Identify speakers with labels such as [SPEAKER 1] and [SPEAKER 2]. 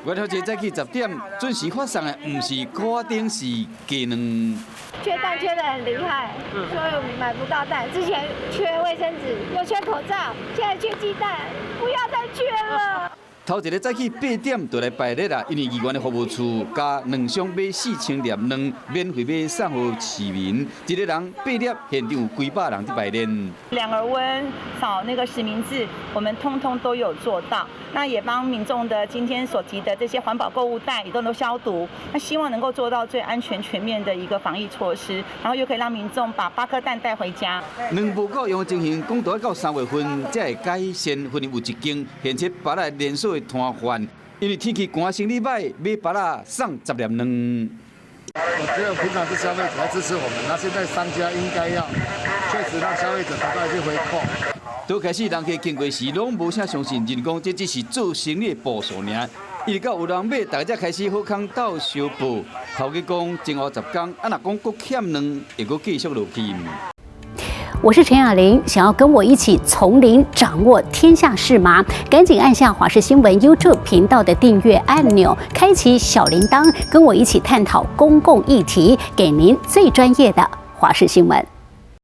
[SPEAKER 1] 元宵節早起10點準時發送的，毋是鼓仔頂，是雞卵。
[SPEAKER 2] 缺蛋缺得很厲害，所以我們買不到蛋。之前缺衛生紙，又缺口罩，現在缺雞蛋，不要再缺了。
[SPEAKER 1] 頭一个早起8點就來排列啦，因為議員的服務處共兩箱買4000粒卵，免費欲送予市民。一个人八粒，現場有幾百人佇排列。
[SPEAKER 3] 量額溫、掃那個實名制，我們通通都有做到。那也幫民眾的今天所提的這些環保購物袋也都能消毒。那希望能夠做到最安全全面的一個防疫措施，然後又可以讓民眾把八顆蛋帶回家。
[SPEAKER 1] 卵無夠用的情形，講著愛到3月份才會改善。雲林有一間現切芭樂連鎖的攤販，因為天氣寒，生意䆀，買芭樂送10粒卵。
[SPEAKER 4] 我覺得平常是消費者來支持我們，那現在商家應該要確實讓消費者得到一些回扣。
[SPEAKER 1] 拄開始人客經過時，攏無啥相信，認講這只是做生意的步數爾。一直到有人買，大家才開始好康鬥相報。頭家講前後10工，啊若講閣欠卵，會閣繼續落去。
[SPEAKER 5] 我是陳雅玲，想要跟我一起從零掌握天下事嗎？趕緊按下華視新聞 YouTube 頻道的訂閱按鈕，開啟小鈴鐺，跟我一起探討公共議題，給您最專業的華視新聞。